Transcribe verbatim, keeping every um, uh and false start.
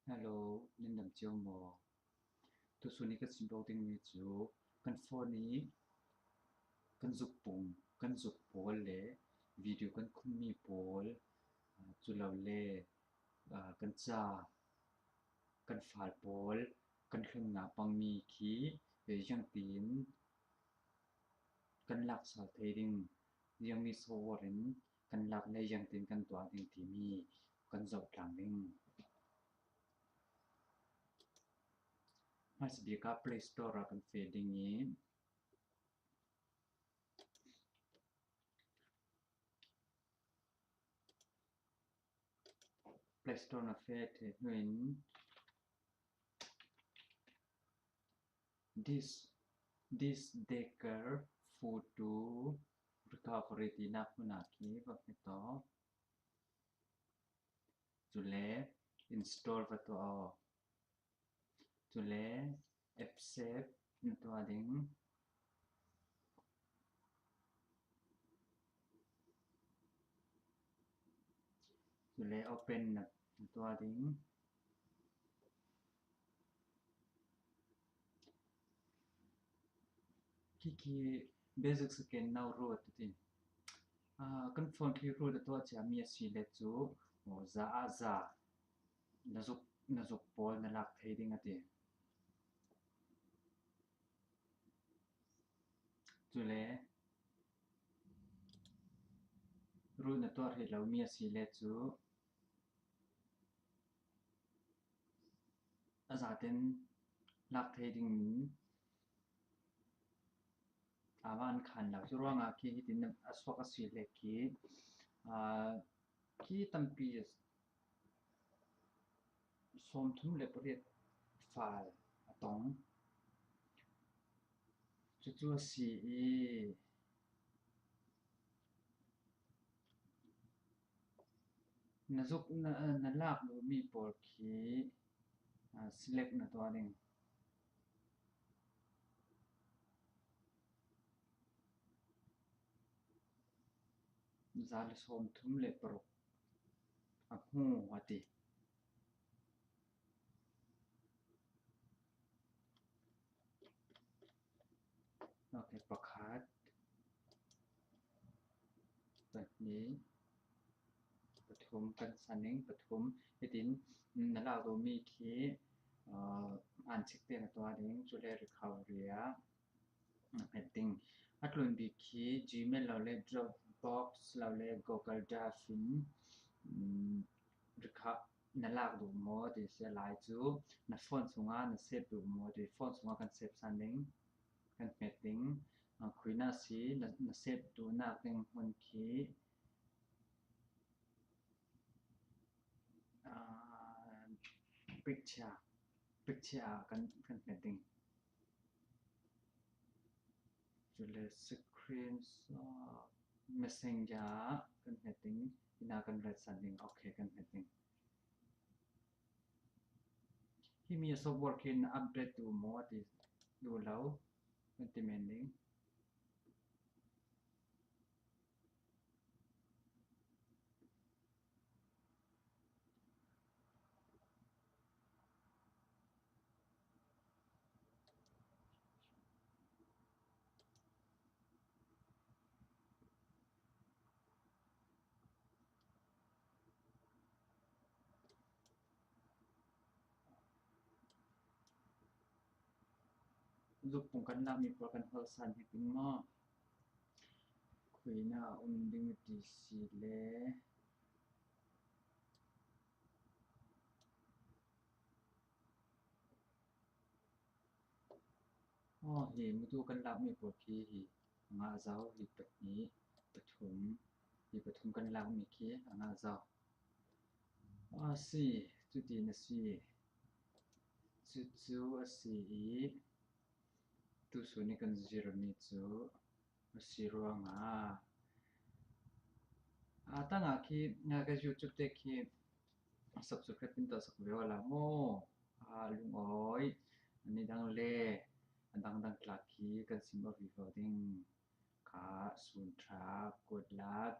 Hello, nindam cio maw? Tusun i kan sim lo ding mi cu kan phone i kan zuk pung, kan zuk pawl le video kan khummi pawl, aa, cu lo le, aa, kan ca, kan fal pawl, kan hlun nga pangmi khi, eh, ziangtin kan lak sal thei ding, ziangmi software in kan lak le ziangtin kan tuah ding timi kan zoh tlang ding. Hmaisabik ah Play Store ah kan feh ding i, Play Store na feh theih hnu in this, this Decker photo recovery tinak hmun ah khi va hmet aw. Cule install va tuah aw. Cule accept na tuah ding. Cule open na, na tuah ding. Khi khi basic scan now root a ti. Ah, kan phone khi root a tuah ciami a si le cu, aw, za ah za na zuk, na zuk pawl na lak thei ding a ti. Cule root na tuah hrih lomi a si le cu a zaten lak thei dingin a van khan lo. Cu ruangah khi hitin a suak a si le khi, aa, khi tampi sawmthum le pariat fal a tong. Cucu a si i, na zuk, na, na lak duhmi pawl khi, aa, select na tuah ding. Za le sawmthum le paruk a hmu a ti. Ok, pakhat, pahnih, pathum kan san ding, pathum. Hitin, mm, na lak duhmi khi, aa, hmaan chik te na tuah ding, cule recovery ah na hmet ding. A tlun bik khi Gmail lo le Dropbox lo le Google Drive in, mm, recover na lak duh maw ti si a lai cu na phone chungah na save duh maw ti, phone chungah kan save san ding, kan hmet ding. Aa, khuina si na, na save duhnak ding hmun khi, aa, picture, picture ah kan, kan hmet ding. Cule screenshot, messenger ah kan hmet ding, ina kan ret san ding, ok kan hmet ding. Himi a software khin update duh maw a ti duh lo, kan ti men ding. Zuk pung kan lakmi pawl kan holh san hi pin maw? Khuina a um ding ti si le. Aw, hi mutu kan lakmi pawl khi hi a ngah zo, hi pahnih, pathum, hi pathum kan lakmi khi a ngah zo. A si, cuti na si. Cucu a si i, tusun i kan zirmi cu a si ruangah, a tangah khi, a ka YouTube te khi subscribe in tuah sak ve awla maw? A lungawi, a nidang le a dangdang tlak khi kan sim aw vivo ding. Kha sun ṭha, good luck.